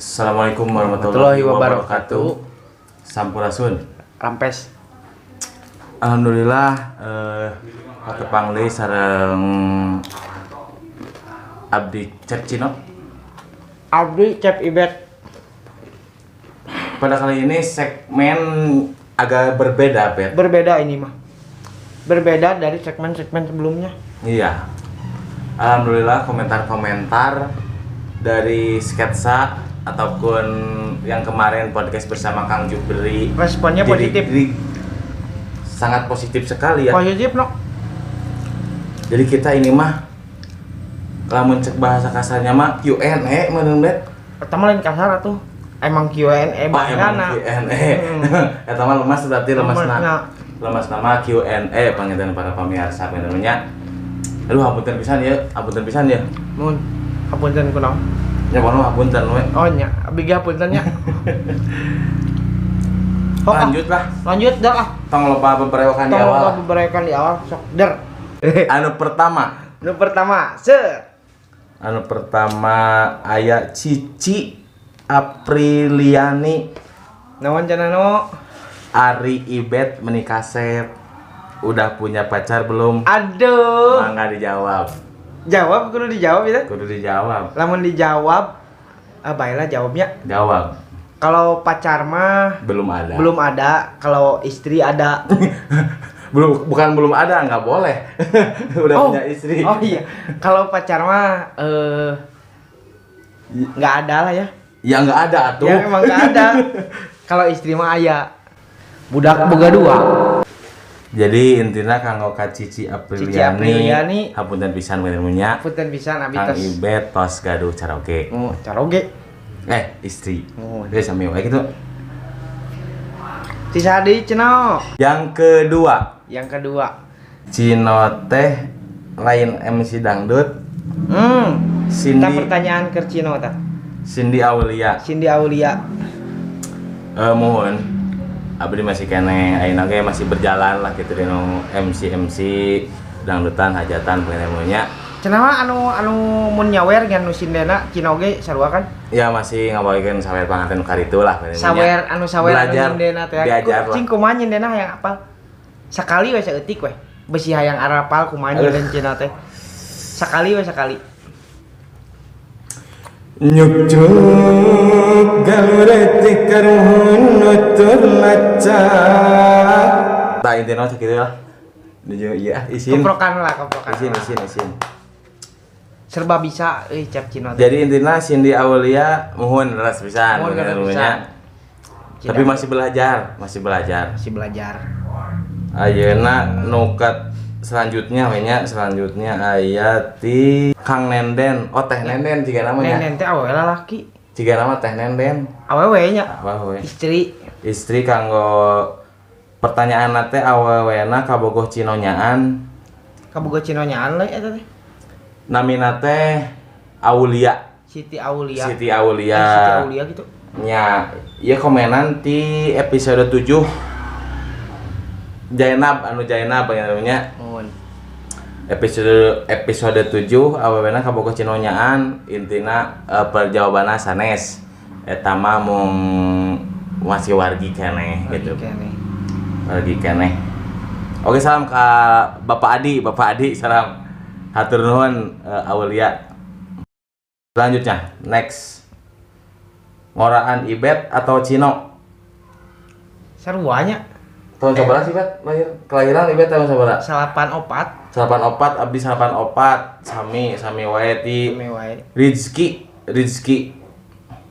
Assalamualaikum warahmatullahi Warahmatullahi wabarakatuh. wabarakatuh. Sampurasun. Rampes. Alhamdulillah, katepang deui sareng Abdi Cep Cino. Abdi Cep Ibet. Pada kali ini segmen agak berbeda, Bet. Berbeda ini mah. Berbeda dari segmen-segmen sebelumnya. Iya. Alhamdulillah, komentar-komentar dari sketsa ataupun yang kemarin podcast bersama Kang Jupri Responnya jadi positif. Sangat positif sekali ya. Positif, no? Jadi kita ini mah lamun cek bahasa kasarnya mah Q&A meureun, Bet. Pertama lain kasar atuh. Emang Q&A Oh, emang bahasana. Q&A. Eta mah lemas, berarti lemasna. Lemasna. Lemas nama Q&A panginten para pamirsa panginten nya. Aduh, hapunten pisan ya, hapunten pisan ya. Mun hapunten kunaon? Ya pokoknya hapunten we. Oh nya, abdi ge hapunten nya. Oh, ah. Lanjut lah. Lanjut dah ah. Tong loba beberewokan di Tong awal. loba beberewokan di awal, sok der. Anu pertama, Nu pertama, set. Anu pertama aya Cici Apriliani. Naon cenah no? Ari Ibet meni kasep. Udah punya pacar belum? Aduh. Mangga dijawab. Jawab, kudu dijawab ya. Kudu dijawab. Lamun dijawab, ah baiklah jawabnya. Jawab. Kalau pacar mah Belum ada. Belum ada, kalau istri ada. Belum, bukan belum ada, nggak boleh. Udah Oh. punya istri. Oh iya. Kalau pacar mah nggak ada lah ya. Ya nggak ada tuh. Ya emang nggak ada. Kalau istri mah aya. Budak boga dua. Jadi intinya kanggo ka Cici Apriliani, Cici Apriliani. Hapunten pisan nya. Punten pisan abi Kang tos. Ibet tos gaduh caroge. Oh, caroge. Eh, istri. Oh. Jadi sami wae gitu. Ti sadi cenah? Yang kedua, Yang kedua. Cino teh lain MC dangdut. Cindy. Kita pertanyaan ke Cino tah. Cindy Aulia. Cindy Aulia. Eh, mohon abdi masih keneh ayeuna ge masih berjalan lah gitu di nu MC MC dangdutan, hajatan nya. Cenah mah anu anu mun nyawer ngan nu sindena Cino ge sarua kan? Ya masih ngabagikan sawer panganten karitu lah nya. Sawer anu sawer anu Belajar, nyindena teh. diajar lah. Cing kumaha nyindena hayang apal? Sakali we, saeutik we. Besi hayang arapal kumaha nyinden Cino teh. Sakali we, sakali. Nyuk cuk galureti karuhun nutur lacak. Tah, intina sakitu lah. Nuju iya isin. Keprokan lah, keprokan. Isin, lah. isin, isin. Serba bisa euy Cep Cino teh. Jadi intinya Cindy Aulia mohon leres pisan. Mohon leres nya. pisan. Tapi masih belajar, masih belajar. Masih belajar. Ayeuna nukat selanjutnya we nya, selanjutnya aya ti Kang Nenden. Oh, Teh Nenden jiga namanya. Nenden teh awewe lalaki? Jiga nama Teh Nenden. Awewe nya. Apa we? Istri. Istri. Kanggo pertanyaan teh awewena kabogoh Cino nyaan. Kabogoh Cino nyaan we eta teh. Namina teh Aulia. Siti Aulia. Siti Aulia. Eh, Siti Aulia gitu. Nya, ieu komenan ti episode 7 Jainab, anu Jainab namanya. Mohon. Episode episode 7 awewena kabogoh Cino nyaan, intina perjawabanna sanes, eta mah mung masih wargi keneh gitu. Keneh. Wargi keneh. Oke, salam ke Bapak Adi, Bapak Adi, salam. Hatur nuhun, Aulia. Selanjutnya, next. Ngoraan Ibet atau Cino? Sarua nya. Tahun sabaraha sih, Bet? Lahir kelahiran Ibet tahun sabaraha? 84. 84, abdi 84, sami sami wae ti Sami wae. Rizky, Rizky.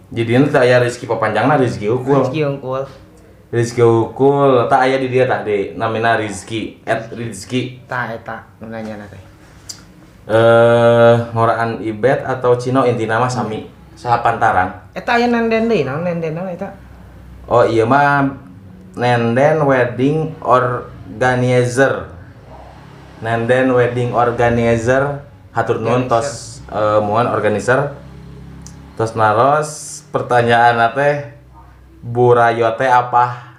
Jadi ini teh aya Rizky papanjangna Rizky Ukul. Rizky unggul. Rizky Ukul, tak aya di dia tah di namina Rizky, @Rizky. Tah eta nu nanya teh. Eh, ngoraan Ibet atau Cino, intina mah sami sapantaran. Eta aya nenden deui, naon nenden naon eta? Oh iya mah Nenden Wedding Organizer. Nenden Wedding Organizer, hatur nuhun tos muan organizer. Tos naros pertanyaan teh burayo teh apa?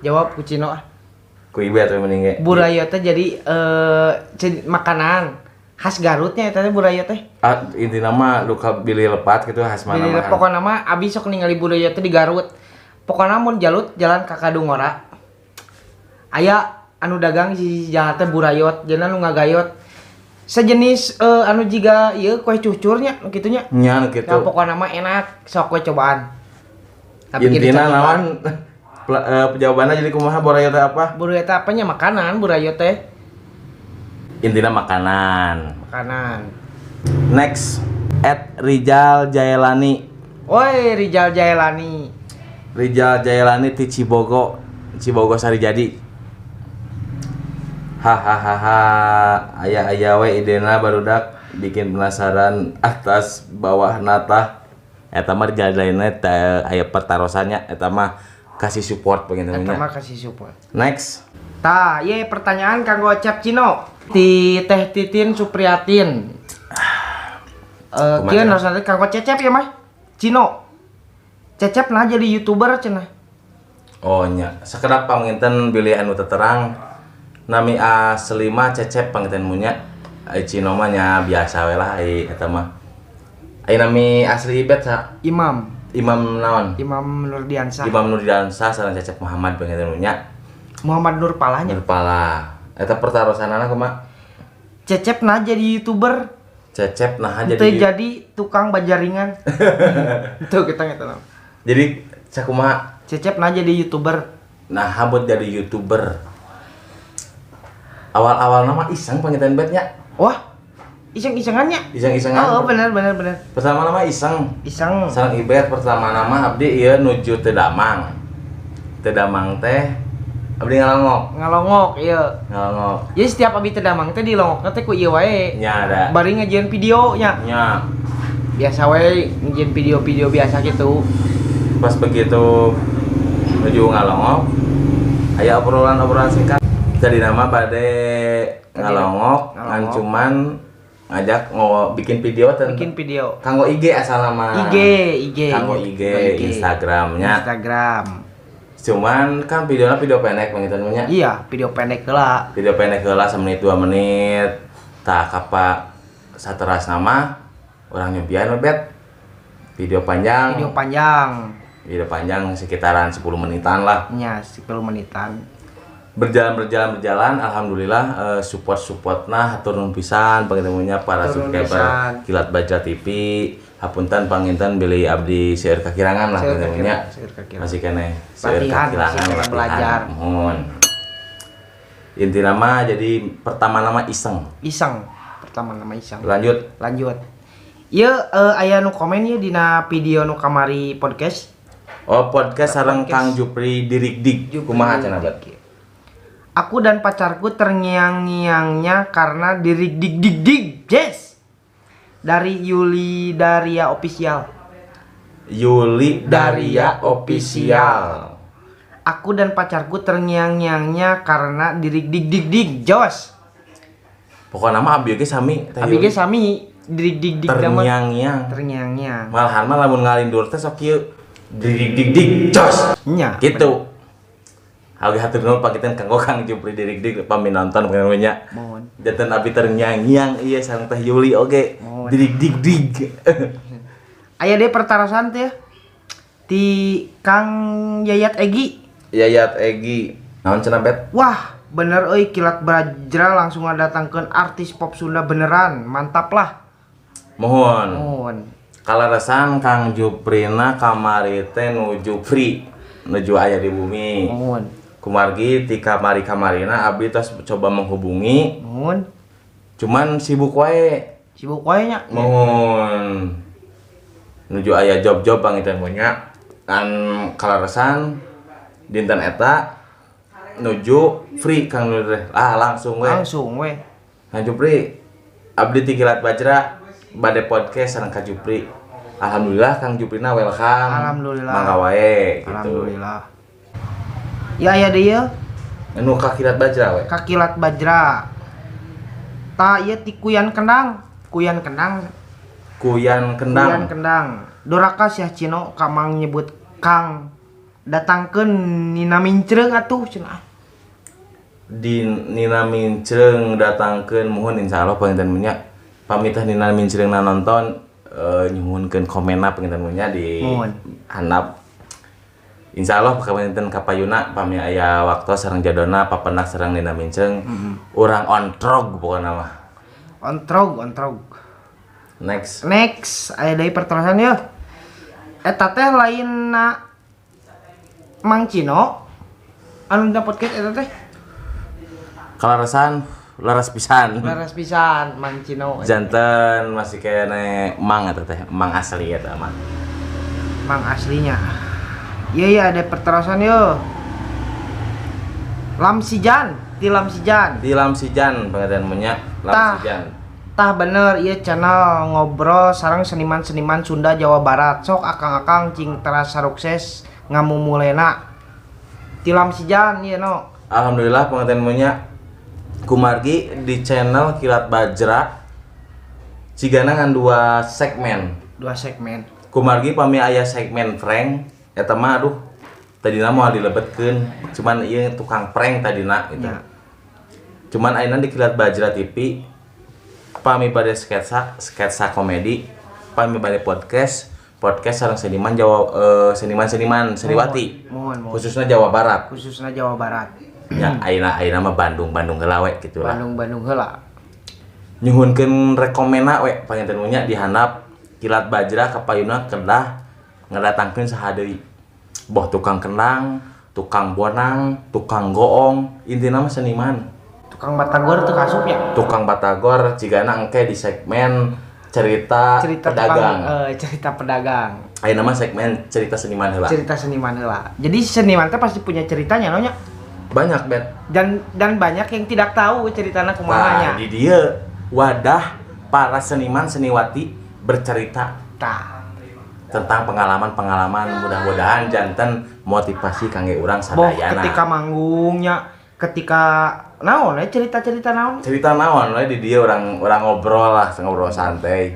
Jawab ku Cino ah. Ku Ibet we mending ge. Burayo teh jadi makanan Khas Garutnya eta teh burayot teh. Ah, intina mah luka bilih lepat gitu khas mana Bilih mah. pokona mah abi sok ningali burayot teh di Garut. Pokona mun jalut jalan ka Kadungora. Aya anu dagang sisi jalan teh burayot, jeung anu ngagayot. Sejenis anu jiga ieu kue cucurnya nu kitu nya. Nya nu kitu. Nah, pokona mah enak, sok we cobaan. Tapi Intina naon jawabannya jadi kumaha burayot teh apa? Burayot teh apanya makanan burayot teh? Intina makanan. Makanan. Next, at Rijal Jaelani. Woi, Rijal Jaelani. Rijal Jaelani ti Cibogo, Cibogo Sarijadi. Hahaha, aya-aya we idena barudak bikin penasaran atas bawah natah. Eta mah Rijal Jaelani teh aya pertarosannya, eta mah kasih support pengen Eta mah kasih support. Next. Tah, ieu pertanyaan kanggo Cep Cino ti Teh Titin Supriyatin. Kumaha? Kieu narosna teh kanggo Cecep ya mah. Cino. Cecep nah jadi YouTuber cenah. Oh nya, sakedap panginten bilih anu teterang nami asli mah Cecep panginten munya. Ai Cino mah nya biasa we lah ai eta mah. Ai nami asli ibet sa? Imam. Imam naon? Imam Nurdiansah. Imam Nurdiansah sareng Cecep Muhammad panginten munya. Muhammad Nur Palahnya. Nur Palah. Eta pertarosanana kumaha? Cecep nah jadi YouTuber. Cecep nah jadi jadi tukang bajaringan. Tuh kita ngetan. Jadi sakumaha? Cecep nah jadi YouTuber. Nah, hambut jadi YouTuber. Awal-awal nama iseng pangitan betnya. Wah, iseng-isengannya. Iseng-isengan. Oh, benar benar benar. Pertama nama iseng. Iseng. Sareng ibet pertama nama abdi ieu nuju teu damang. Teu damang teh abdi ngalongok. Ngalongok ieu. Ngalongok. Jadi setiap abdi teu damang teh dilongokna teh ku ieu wae. Nya ada. Bari ngajieun video nya. Nya. Biasa wae ngajieun video-video biasa gitu. Pas begitu nuju ngalongok aya obrolan-obrolan singkat. Jadi nama bade ngalongok ngan cuman ngajak bikin video bikin video kanggo IG asal nama IG kanggo IG, Instagramnya Instagram. Cuman kan videonya video pendek pangitan nya. Iya, video pendek heula. Video pendek heula semenit 2 menit. Tah kapa sateras nama urang nyobian bet video panjang. Video panjang. Video panjang sekitaran 10 menitan lah. Iya, 10 menitan. Berjalan, alhamdulillah support nah turun pisan pangintennya para subscriber Kilat Bajra TV. Hapunten panginten bilih abdi seueur kakirangan lah pangintennya. Masih keneh seueur kakirangan belajar. Mohon. Inti nama jadi pertama nama iseng. Iseng. Pertama nama iseng. Lanjut. Ieu aya nu komen ieu dina video nu kamari podcast. Oh, podcast sareng Kang Jupri Dirikdik. Kumaha cenah bet? Aku dan pacarku terngiang-ngiangnya karena dirik-dik-dik-dik. Yes. Dari Yuli Daria Official. Yuli Daria Official. Aku dan pacarku terngiang-ngiangnya karena dirik-dik-dik-dik. Jos. Pokoknya nama abi ge sami. Abi ge sami dirik-dik-dik terngiang-ngiang. Terngiang-ngiang. Malahan mah lamun ngalindur teh sok kieu dirik-dik-dik. Jos. Nya. Gitu. Oke, hatur nuhun panginten kanggo Kang Jupri Dirikdik pami nonton panginten. Mohon. Janten abi terngiang-ngiang ieu sareng Teh Yuli oge. Dirik-dik-dik. Aya deui pertarosan teh ti Kang Yayat Egi. Yayat Egi. Naon cenah bet? Wah, bener euy Kilat Bajra langsung ngadatangkeun artis pop Sunda beneran. Mantap lah. Mohon. Mohon. Kalaresan Kang Juprina kamari teh nuju free, nuju aya di bumi. Mohon. Kumargi ti kamari-kamarina abdi tos coba menghubungi. Mohon. Cuman sibuk wae. Sibuk wae nya. Mohon. Nuju aya job-job panginten nya. Kan kalaresan dinten eta nuju free Kang Nur. Ah langsung we. Langsung we. Kang Jupri abdi ti Kilat Bajra bade podcast sareng Kang Jupri. Alhamdulillah Kang Juprina welcome. Alhamdulillah. Mangga wae gitu. Alhamdulillah. Ya aya deui yeuh. Anu ka Kilat Bajra we. Ka Kilat Bajra. Ta ieu ti Kuyan Kendang, Kuyan Kendang. Kuyan Kendang. Kuyan Kendang. Doraka Syah Cino kamang nyebut Kang datangkeun Nina Mincreung atuh cenah. Di Nina Mincreung datangkeun mohon insyaallah panginten nya. Pamit teh Nina Mincreungna nonton nyuhunkeun komenna panginten nya di handap. Insyaallah panginten kapayuna pami aya waktu sareng jadona papenak sareng Nina Mincreung. Urang ontrog pokona mah. Ontrog, ontrog. Next. Next, aya deui pertanyaan yeuh. Eta teh lainna Mang Cino anu dina podcast eta teh. Kalaresan leres pisan. Leres pisan Mang Cino. Janten masih kene mang eta teh, mang asli eta mah. Mang aslinya. Iya iya ada pertanyaan yeuh. Lamsijan, di Lamsijan. Di Lamsijan panginten nya Lamsijan. Tah bener ieu channel ngobrol sareng seniman-seniman Sunda Jawa Barat. Sok akang-akang cing teras sukses ngamumulena. Ti Lamsijan ieu no. Alhamdulillah panginten nya kumargi di channel Kilat Bajra cigana ngan dua segmen. Dua segmen. Kumargi pami aya segmen prank eta mah aduh tadina moal dilebetkeun, cuman ieu tukang prank tadina gitu. Ya. Cuman ayeuna di Kilat Bajra TV pami bade sketsa, sketsa komedi, pami bade podcast, podcast sareng seniman Jawa, seniman-seniman seniwati. Mohon, mohon. Khususnya Jawa Barat. Khususnya Jawa Barat. Ya, ayeuna mah Bandung, Bandung heula we kitu lah. Bandung, Bandung heula. Nyuhunkeun rekomena we panginten nya dihandap Kilat Bajra kapayuna kedah ngadatangkeun saha deui. Boh tukang kendang, tukang bonang, tukang goong, intina mah seniman. Tukang batagor teu kasup nya. Tukang batagor cigana engke di segmen cerita, cerita pedagang. Tukang, cerita pedagang. Ayeuna mah segmen cerita seniman heula. Cerita seniman heula. Jadi seniman teh pasti punya ceritanya no nya. Banyak bet. Dan banyak yang tidak tahu ceritana kumaha nya. Nah, di dieu wadah para seniman seniwati bercerita. Tah. Tentang pengalaman-pengalaman, mudah-mudahan janten motivasi kangge urang sadayana. Boh, ketika manggungnya, ketika naon we cerita-cerita naon? Cerita naon we di dieu urang ngobrol lah, ngobrol santai.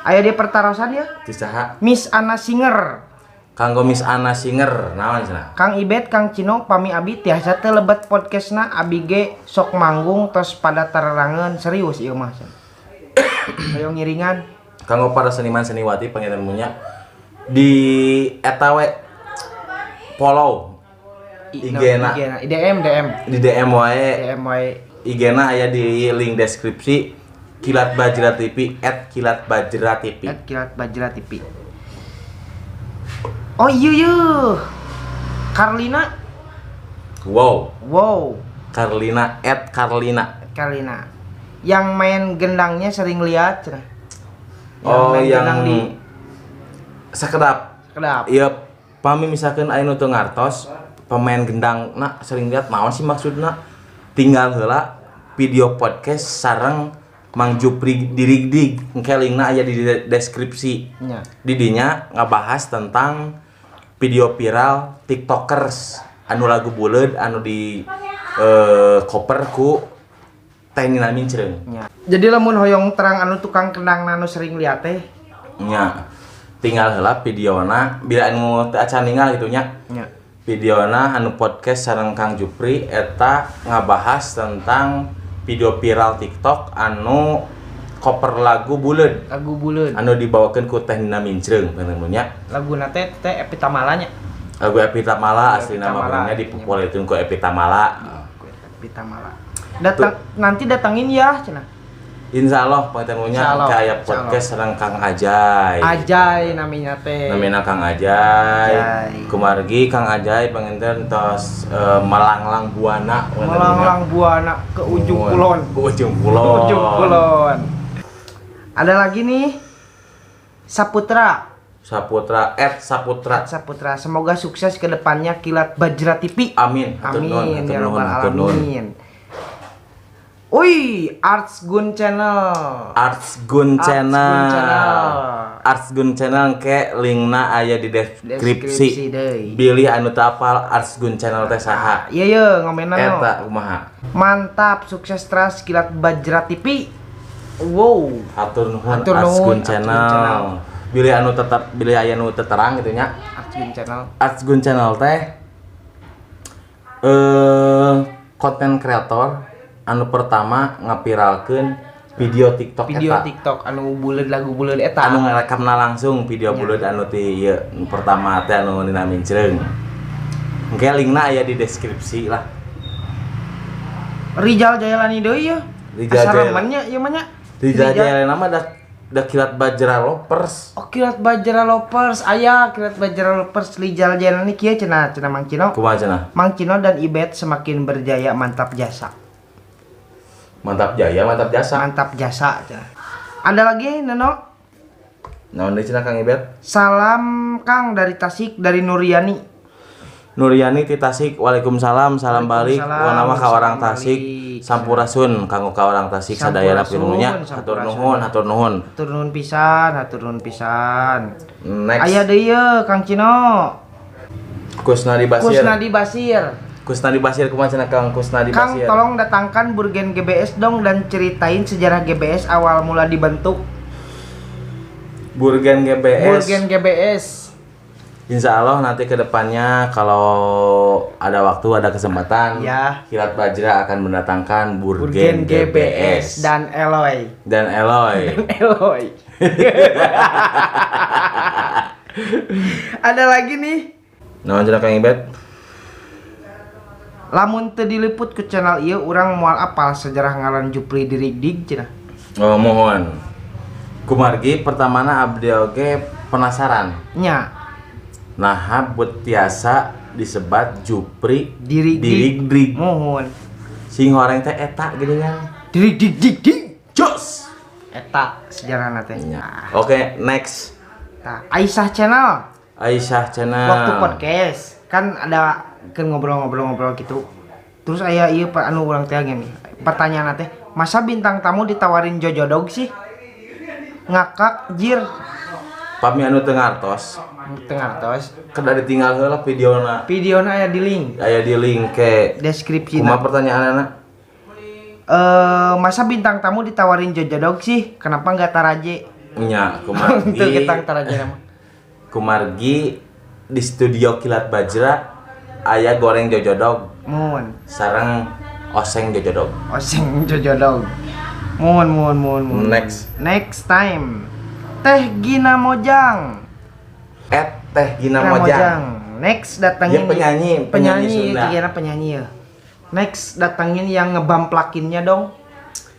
Aya di pertarosan ya? Ti saha? Miss Anna Singer. Kanggo Miss Anna Singer naon cenah? Kang Ibet, Kang Cino, pami abi tiasa teu lebet podcastna abi ge sok manggung tos pada tarerangeun serius ieu mah. Hoyong ngiringan. Kanggo para seniman seniwati panginten munya di eta we follow IG-na. DM DM. Di DM wae. DM wae. IG-na aya di link deskripsi Kilat Bajra TV @kilatbajratv. @kilatbajratv. Oh iya iya. Karlina. Wow. Wow. Karlina @Karlina. Karlina. Yang main gendangnya sering lihat cenah. Oh, main yang gendang di sakedap. Sakedap. Iya, pami misalkan aya nu teu ngartos pemain gendang na sering lihat naon sih maksudna? Tinggal heula video podcast sareng Mang Jupri dirigdig engke linkna aya di deskripsi. Nya. Di dinya ngabahas tentang video viral TikTokers anu lagu buleud anu di koper ku Teh Nina Mincreung. Nya. Jadi lamun hoyong terang anu tukang kendang anu sering lihat teh. Nya. Tinggal heula videona bila anu teu acan ninggal gitu nya. Nya. Videona anu podcast sareng Kang Jupri eta ngabahas tentang video viral TikTok anu cover lagu buleud. Lagu buleud. Anu dibawakeun ku Teh Nina Mincreung bener nya. Laguna teh teh Epita Mala nya. Lagu Epita Mala asli nama benernya dipopulerkeun ku Epita Mala. Epita Mala. Datang nanti datangin ya cenah. Insya Allah panginten nya kayak podcast sareng Kang Ajay. Ajay namanya teh. Namina Kang Ajay. Kumargi Kang Ajay panginten tos melanglang buana. Melanglang buana ke ujung kulon. Ke ujung kulon. Ke ujung kulon. Ada lagi nih Saputra. Saputra @Saputra. Saputra. Semoga sukses ke depannya Kilat Bajra TV. Amin. Amin ya rabbal alamin. Wih, Arts Gun Channel. Arts Gun Channel. Arts Gun Channel ke linkna aya di deskripsi. Bilih anu teu apal Arts Gun Channel teh saha. Iya ye ngomenan no. Eta kumaha. Mantap, sukses terus Kilat Bajra TV. Wow. Hatur nuhun Arts Gun Channel. Bilih anu tetap bilih aya nu teu terang gitu nya. Arts Gun Channel. Arts Gun Channel teh konten kreator anu pertama ngapiralkeun Video TikTok Video eta. TikTok anu buleud, lagu buleud eta. Anu ngarekamna langsung video buleud anu ti ieu nu pertama teh anu dina mincreung. Engke linkna aya di deskripsi lah. Rijal Jailani deui ya. Rijal Asa Jailani. remen nya ieu mah nya. Rijal Jailani mah da Kilat Bajra Lovers. Oh, Kilat Bajra Lovers, aya Kilat Bajra Lovers. Rijal Jailani kieu cenah, cenah Mang Cino. Kumaha cenah? Mang Cino dan Ibet semakin berjaya, mantap jasa. Mantap jaya, mantap jasa. Mantap jasa cenah. Ada lagi, Neno? Naon deui cenah, Kang Ibet? Salam Kang dari Tasik, dari Nuriani. Nuriani ti Tasik, waalaikumsalam, salam balik. Waalaikumsalam, Wa nama ka orang salam Tasik. balik. Sampurasun kanggo ka orang Tasik sadayana Sampurasun, pinunya. Hatur sampurasun. nuhun, hatur nuhun. Hatur nuhun pisan, hatur nuhun pisan. Next. Aya deui ye, Kang Cino. Kusnadi Basir. Kusnadi Basir. Kusnadi Basir kumaha cenah, Kang Kusnadi Kang, Basir? tolong datangkan Burgen GBS dong dan ceritain sejarah GBS awal mula dibentuk. Burgen GBS. Burgen GBS. Insya Allah nanti ke depannya kalau ada waktu, ada kesempatan, Ya. Kilat Bajra akan mendatangkan Burgen Burgen, GBS GBS dan Eloy. dan Eloy. Eloy. Ada lagi nih. Naon cenah, Kang Ibet? Lamun teu diliput ke channel ieu, urang moal apal sejarah ngaran Jupri Dirigdig cenah. Oh, mohon. Kumargi pertamana abdi oge penasaran. Nya. Nah, bet tiasa disebat Jupri Dirigdig. Dirigdig. Mohon. Sing horeng teh eta geuningan. Dirigdig dig dig. Jos. Eta sejarahna teh. Nya. Oke, next. Tah, Aisyah Channel. Aisyah Channel. Waktu podcast kan ada kan ngobrol-ngobrol-ngobrol gitu. Terus aya ieu anu urang teh gini. Pertanyaan teh, masa bintang tamu ditawarin jojodog sih? Ngakak jir. Pami anu teu ngartos, Teu ngartos. Kedah ditinggal heula videona. Videona aya di link Aya di link ke deskripsi. Kumaha pertanyaanna? Masa bintang tamu ditawarin jojodog sih? Kenapa nggak Taraje? Nya, kumargi. Untuk kita Taraje nama. Kumargi di studio Kilat Bajra aya goreng jojodog Mohon. sareng oseng jojodog. Oseng jojodog. Mohon, mohon, mohon, mohon. Next. Next time. Teh Gina Mojang. At Teh Gina Gina Mojang. Next datangin Dia penyanyi, penyanyi penyanyi, Sunda. Gina penyanyi ya. Next datangin yang ngebamplakinnya dong.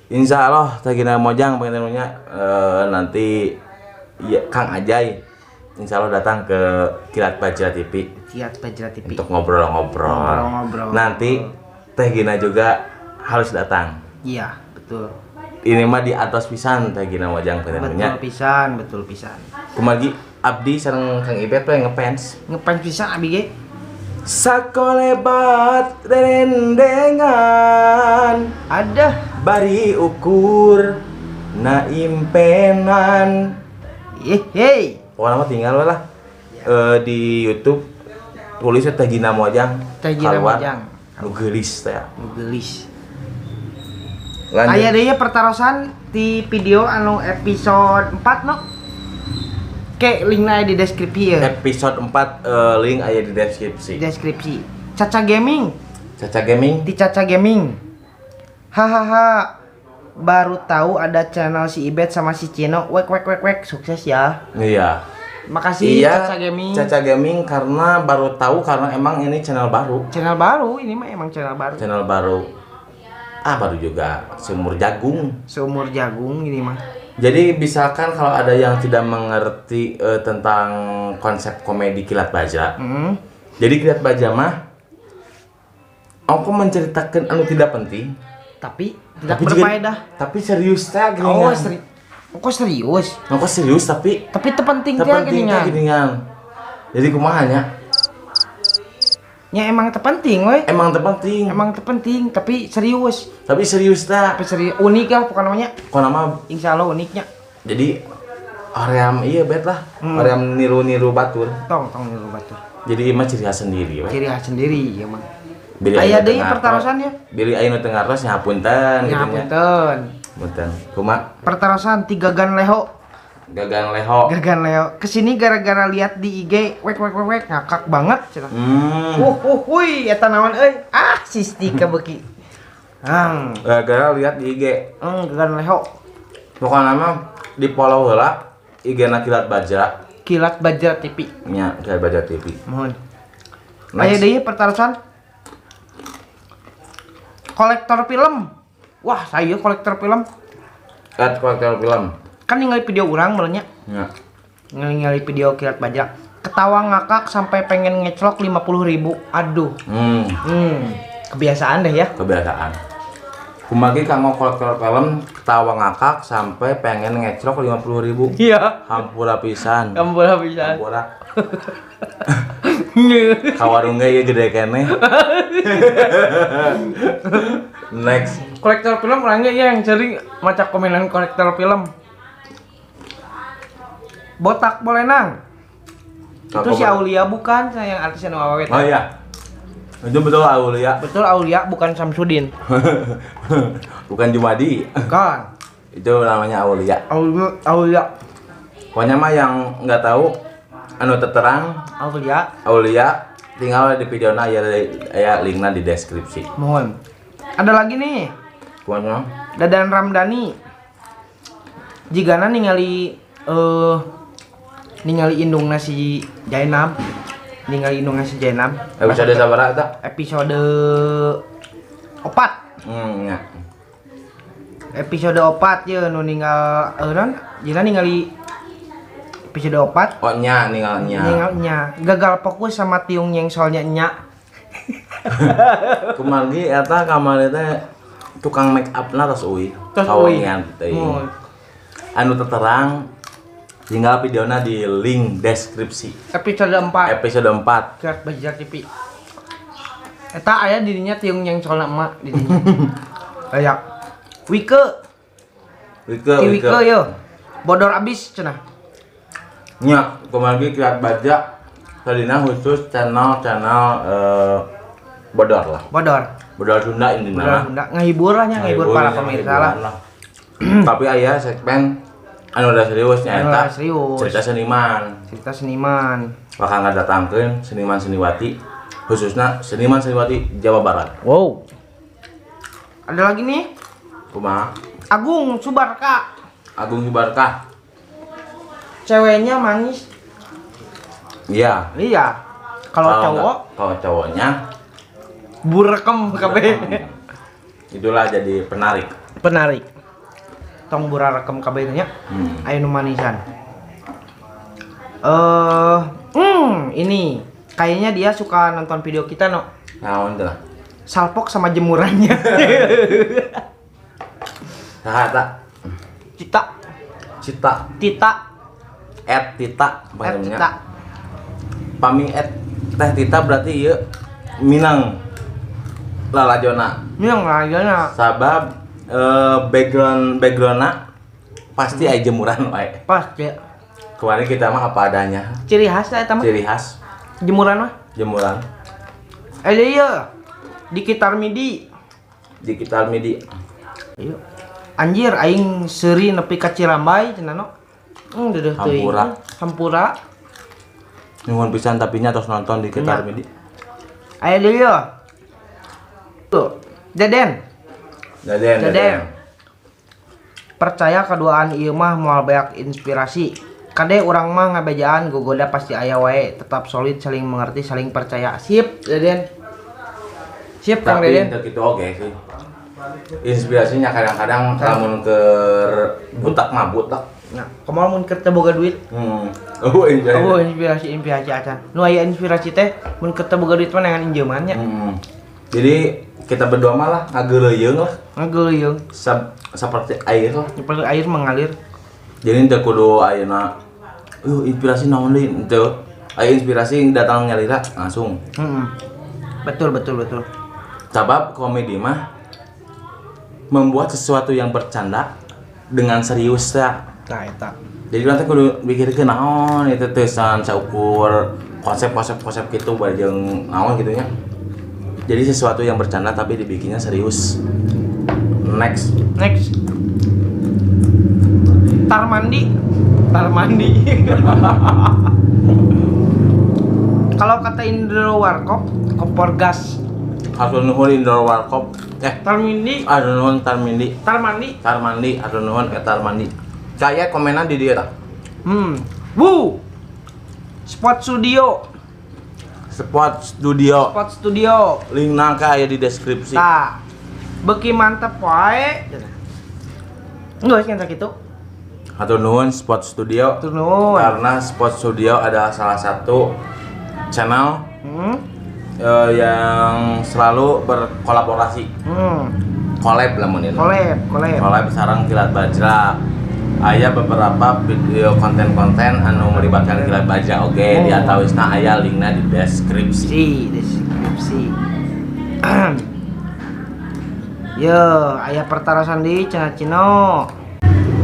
Insya Allah Teh Gina Mojang pengennya nanti ya, Kang Ajay Insya Allah datang ke Kilat Bajra TV Kilat Bajra TV. untuk ngobrol-ngobrol. Ngobrol-ngobrol. Nanti Teh Gina juga harus datang. Iya, betul. Ini mah di atas pisan Teh Gina Mojang Betul pengennya. pisan, betul pisan. Kumargi abdi sareng Kang Ibet we ngefans. Ngefans pisan abi ge. Sakolebat rendengan Ada bari ukur na impenan. Ih, hey. Pokoknya mah tinggal we lah. Di YouTube tulisnya Teh Gina Mojang. Teh Gina Keluar. Mojang. Nu geulis teh. Nu geulis. Lanjut. Aya deui pertarosan di video anu episode 4 no. Ke linkna aya di deskripsi ya. Episode 4 link aya di deskripsi. Deskripsi. Caca Gaming. Caca Gaming. Di Caca Gaming. Hahaha. Baru tahu ada channel si Ibet sama si Cino. Wek wek wek wek, sukses ya. Iya. Makasih Iya, Caca Gaming. Caca Gaming karena baru tahu karena emang ini channel baru. Channel baru ini mah, emang channel baru. Channel baru. Ah, baru juga seumur jagung. Seumur jagung ini mah. Jadi misalkan kalau ada yang tidak mengerti tentang konsep komedi Kilat Bajra. Jadi Kilat Bajra mah aku menceritakan anu tidak penting, Tapi tidak tapi juga- berfaedah. Tapi serius teh Oh, geuningan. kok serius? Kok serius tapi Tapi teu penting teh teu penting teh geuningan. geuningan. Jadi kumaha nya? Nya emang teu penting we. Emang teu penting. Emang teu penting tapi serius. Tapi serius teh. Tapi serius unik lah pokoknya namanya. Pokokna mah Insya Allah uniknya. Jadi hoream iya bet lah. Hoream niru-niru batur. Tong tong niru batur. Jadi mah ciri khas sendiri we. Ciri khas sendiri ya mah. Bilih Aya aya deui teu pertarosannya. Bilih aya nu teu ngartos nya hapunten Ya gitu nya. punten. Punten. Kumaha? Pertarosan tiga Gagan Leho. Gagan Leho. Gagan Leo. Kesini gara-gara lihat di IG, wek wek wek wek ngakak banget cenah. Wuih, eta naon euy? Ah, Sisti kebeki. Hang. Gara-gara lihat di IG. Gagan Leho. Pokokna mah di follow heula IG-na Kilat Bajra. Kilat Bajra TV. Nya, Kilat Bajra TV. Mohon. Aya deui pertarosan. Kolektor film. Wah, saya kolektor film. At kolektor film. Kan ningali video urang meureun nya. Nya. Ningali video Kilat Bajra. Ketawa ngakak sampai pengen ngeclok 50.000. Aduh. Kebiasaan deh ya. Kebiasaan. Kumagi kanggo kolektor film ketawa ngakak sampai pengen ngeclok 50.000. Iya. Hampura pisan. Hampura pisan. Hampura. Ka warung ge ieu gede keneh. Next. Kolektor film orangnya ya yang sering maca komenan kolektor film. Botak Bolenang. Itu si Aulia bukan, saya yang artis anu awewe. Oh iya. Itu betul Aulia. Betul Aulia, bukan Samsudin. Bukan Jumadi. Bukan. Itu namanya Aulia. Aulia, Aulia. Pokoknya mah yang nggak tahu anu terterang Aulia. Aulia tinggal di videona ya, ya linknya di deskripsi. Mohon. Ada lagi nih. Pokoknya Dadan Ramdhani. Jigana ningali ningali indungna si Jainab. Ningali indungna si Jainab. Episode sabaraha eta? Episode 4. Nya. Episode 4 ye nu ninggal non jina ningali episode 4. Oh nya ninggal nya. Ninggal nya. Gagal fokus sama tiung yang soalnya nya. Kumargi eta kamari teh tukang make up-na tos euy. Tos euy. Anu terterang tinggal videona di link deskripsi. Episode 4. Episode 4. Kilat Bajra TV. Eta aya dirinya tiung yang soalna emak dirinya. Aya. Wike. Wike, Wike yo. Bodor abis cenah. Nya, kumargi Kilat Bajra tadina khusus channel-channel bodor lah. Bodor. Bodor Sunda intina. Bodor Sunda ngahibur lah nya, ngahibur para pemirsa lah. Tapi aya segmen anu udah serius nya eta. Cerita seniman. Cerita seniman. Bakal ngadatangkeun seniman seniwati, khususnya seniman seniwati Jawa Barat. Wow. Ada lagi nih? Kumaha? Agung Subarka. Agung Subarka. Ceweknya manis. Iya. Iya. Kalau cowok, kalau cowoknya burekem kabeh. Itulah jadi penarik. Penarik. Tong burarekem kabeh nya. Aya nu manisan. Ini kayaknya dia suka nonton video kita no. Naon teh? Salpok sama jemurannya. Saha eta? Cita. Cita. Tita. At Tita at Tita. Pami at Teh Tita berarti ieu Minang lalajona. Minang lalajona. Sabab background-na pasti aya jemuran wae. Pasti. Kemarin kita mah apa adanya. Ciri khas eta mah. Ciri khas. Jemuran mah. Jemuran. Iya. Di Kitar Midi. Di Kitar Midi. Ayo. Anjir aing seuri nepi ka Cirambay cenah no. Dedeuh teuing. Hampura. Hampura. Nyuhun pisan tapi nya tos nonton di Kitar Midi. Aya deui yo. Tuh. Deden. Deden, Deden. Percaya kaduaan ieu mah moal beak inspirasi. Kade urang mah ngabejaan gogoda pasti aya wae, tetap solid, saling mengerti, saling percaya. Sip, Deden. Sip Kang Deden. Tapi kitu oge sih. Inspirasinya kadang-kadang lamun keur butak mah butak. Nah, kumaha mun keur teu boga duit? Oh, inspirasi. Oh, inspirasi inspirasi acan. Nu aya inspirasi teh mun keur teu boga duit mah neangan injeuman nya. Jadi kita berdua malah ngageuleuyeung lah. Ngageuleuyeung. Seperti air lah. Seperti air mengalir. Jadi teu kudu ayeuna inspirasi naon deui teu. Aya inspirasi datang nyalira langsung. Betul betul betul. Sabab komedi mah membuat sesuatu yang bercanda dengan serius ya. Nah, eta. Jadi nanti kudu mikirkeun naon itu teh saukur konsep-konsep kitu bari jeung naon kitu nya. Jadi sesuatu yang bercanda tapi dibikinnya serius. Next. Next. Tarmandi. Tarmandi. Kalau kata Indro Warkop, kompor gas. Hatur nuhun Indoor Warkop. Tarmindi, Hatur nuhun Tarmindi. Tarmandi. Tarmandi, hatur nuhun Tarmandi. Kaya komenan di dieu tah. Wu. Spot Studio. Spot Studio. Spot Studio. Link nangka aya di deskripsi. Tah. Beuki mantep wae. Enggak sih kitu. Hatur nuhun Spot Studio. Hatur nuhun. Karena Spot Studio adalah salah satu channel yang selalu berkolaborasi. Collab lah mun Collab, collab. Collab sareng Kilat Bajra. Aya beberapa video konten-konten anu melibatkan Kilat Bajra oge, di atawisna aya linkna di deskripsi. Si, deskripsi. Yo, aya pertarosan deui cenah Cino.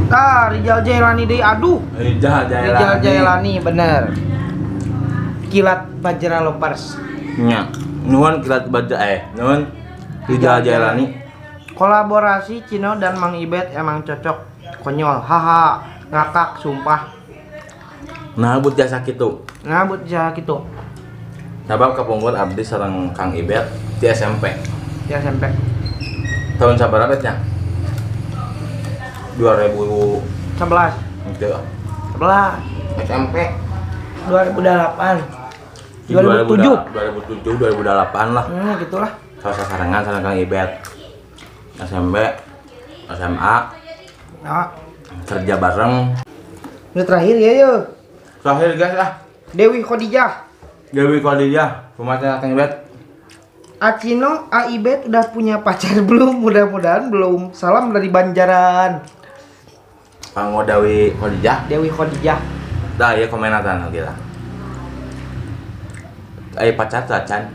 Tah, Rijal Jailani deui, aduh. Rijal Jailani. Rijal Jailani bener. Kilat Bajra Lovers. Nya. Nuhun Kilat Bajra nuhun Rijal Jailani. Kolaborasi Cino dan Mang Ibet emang cocok. Konyol, haha, ngakak sumpah. Nah, but jasa kitu. Nah, but jasa kitu. Sabab kapungkur abdi sareng Kang Ibet di SMP. Di SMP. Tahun sabaraha nya? 2011. Itu. 11. SMP. 2008. 2007. 2007, 2008 lah. Gitulah. Sasarengan sareng Kang Ibet. SMP, SMA. Nah. Kerja bareng. Ini terakhir ya, yo. Terakhir guys lah. Dewi Khadijah. Dewi Khadijah, kumaha Kang Ibet? Acino, Aibet udah punya pacar belum? Mudah-mudahan belum. Salam dari Banjaran. Kanggo Dewi Khadijah. Dewi Khadijah. Dah ya komenatan kita. Ai pacar teu acan.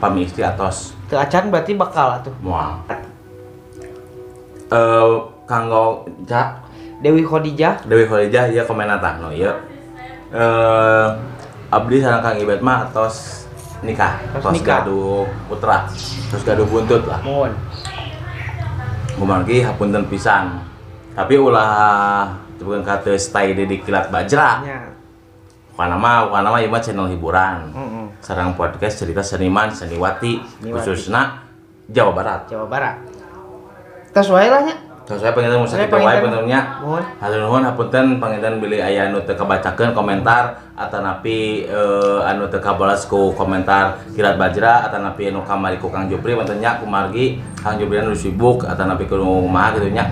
Pami istri atos. Teu acan berarti bakal atuh. Moal. Kanggo ja Dewi Khadijah. Dewi Khadijah ieu komenatan no ieu. Abdi sareng Kang Ibet mah atos nikah, tos nikah. Gaduh putra, terus gaduh buntut lah. Mohon. Kumargi hapunten pisan. Tapi ulah bukan kata stay di Kilat Bajra. Ya. Bukan nama ieu mah channel hiburan. Sareng podcast cerita seniman, seniwati, khususna Jawa Barat. Jawa Barat. Tos wae lah nya. Tos wae panginten mun sakitu wae pangintennya. Mohon. Hatur nuhun hapunten panginten bilih aya anu teu kabacakeun komentar atanapi anu teu kabalas ku komentar Kilat Bajra atanapi anu kamari ku Kang Jupri panginten nya kumargi Kang Jupri anu sibuk atanapi kumaha kitu nya.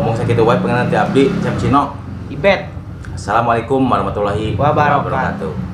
Mung sakitu wae panginten ti abdi Cep Cino. Ibet. Assalamualaikum warahmatullahi wabarakatuh.